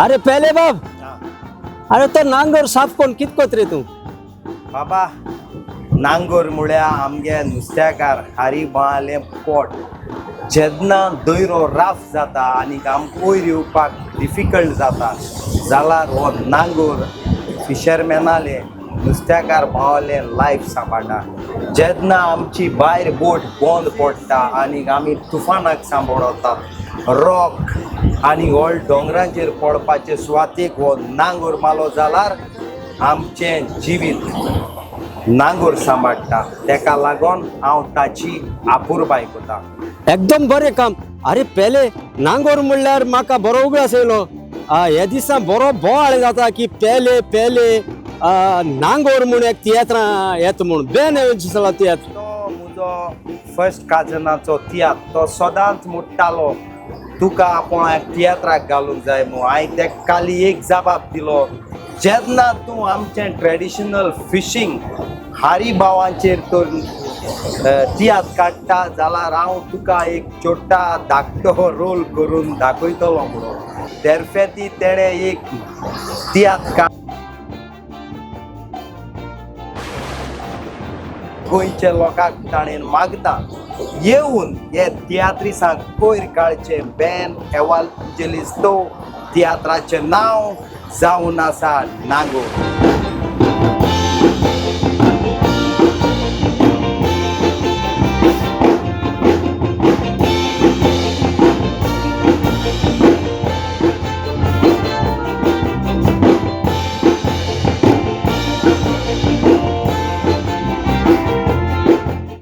अरे पेले बाब, अरे तो नांगर साफ कोण कित कोत रे तूं? बाबा, नांगोर म्हळ्यार आमगे नुस्त्याकार हारी बालें पोट. जेन्ना दयरो राफ जाता आनी आमकां वयर येवपाक डिफिकल्ट जाता जाल्यार हो नांगोर फिशरमॅनाले, नुस्त्याकार भावालें लायफ सांबाळटा. जेन्ना आमची भायर बोट बंद पडटा आनी आमी तुफानाक सांबाळतात, रॉक आनी व्हड दोंगरांचेर पडपाचे सुवातेक हो नांगोर मालो जाल्यार आमचें जिवीत नांगोर सांबाळटा. तेका लागून हांव ताची आपुरबाय करता. एकदम बरें काम. अरे पेले, नांगोर म्हणल्यार म्हाका बरो उगडास येयलो. हे दिसा बरो बोवाळ जाता की पेले पेले नांगोर म्हूण एक तियात्रां येता म्हूण बेन दिसला तियात्र. तो म्हजो फर्स्ट काजनाचो तियात्र, तो सदांच म्हणटालो तुका आपूण तियात्राक घालूंक जाय म्हूण. हांवें तेका काली एक जबाब दिलो, जेन्ना तूं आमचें ट्रेडिशनल फिशींग हारी भावांचेर तर तियात्र काडटा जाल्यार हांव तुका एक चोट्टा धाकटो रोल करून दाखयतलो म्हणून. तेरफेती तेणें एक तियात्र काड. गोंयच्या लोकांक ताणें मागता येवन हे तियात्रिसांक पयर काडचें. बेन एवांजेलिस्तो तियात्राचें नांव जावन आसा नागो.